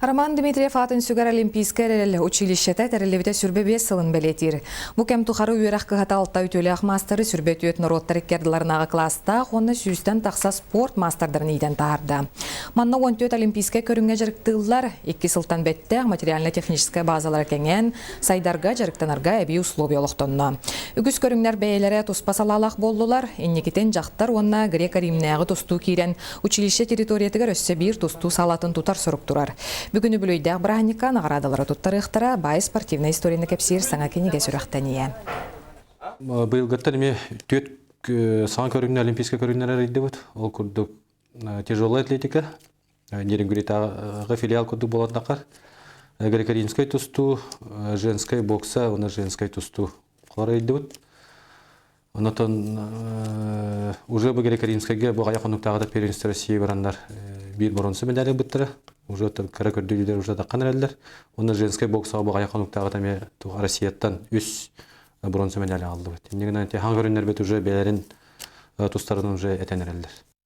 Роман Дмитриев аатын сүгэр Олимпийскай эрэл училищета тэриллибитэ сүрбэ биэс сылын бэлиэтиир. Бу кэм тухары үөрэх кыһата алта үтүөлээх маастары сүрбэ түөрт норуоттар иккардыларынааҕы кылаастаах уонна сүүстэн тахса спорт маастардарын иитэн таһаарда. Манна 14 олимпийскай көрүҥҥэ дьарыктыыллар, икки сылтан бэттээх материально-техническай базалара кэҥээн, сайдарга, дьарыктанарга эбии условия олохтонно. Үгүс көрүҥнэр бэйэлэрэ туспа салаалаах буоллулар, инникитин дьахтар уонна греко-римнээҕи тустуу киирэн училище территориятыгар өссө биир тустуу салаатын тутар сорук турар. Бүгүн үбүлүөйдээх бырааһынньыкка наҕараадалары туттарыахтара, баай спортивнай историяны кэпсиир саҥа кинигэ сүрэхтэниэ. Быйылгыттан эмиэ түөрт саҥа көрүҥнэ олимпийскай көрүҥнэр арыйдыбыт. Ол курдук тяжелая атлетика, Нерюнгритааҕы филиал курдук буолан греко-римскай тустуу, женскай бокса уонна женскай тустуу арыйдыбыт. Онотон уже бу греко-римскайга бу аҕыйах хонуктааҕыта первенство России бараннар биир боруонса медали ылбыттара. Уже кыра көрдөрүүлэр уже таххан эрэллэр. Уонна женскай боксаҕа бу аҕыйах хонуктааҕыта эмиэ Россияттан үс бронза медали аҕаллыбыт. Иннигинэн хаҥ көрүннэрбит уже бэйэлэрин тустарын уже этэн эрэллэр.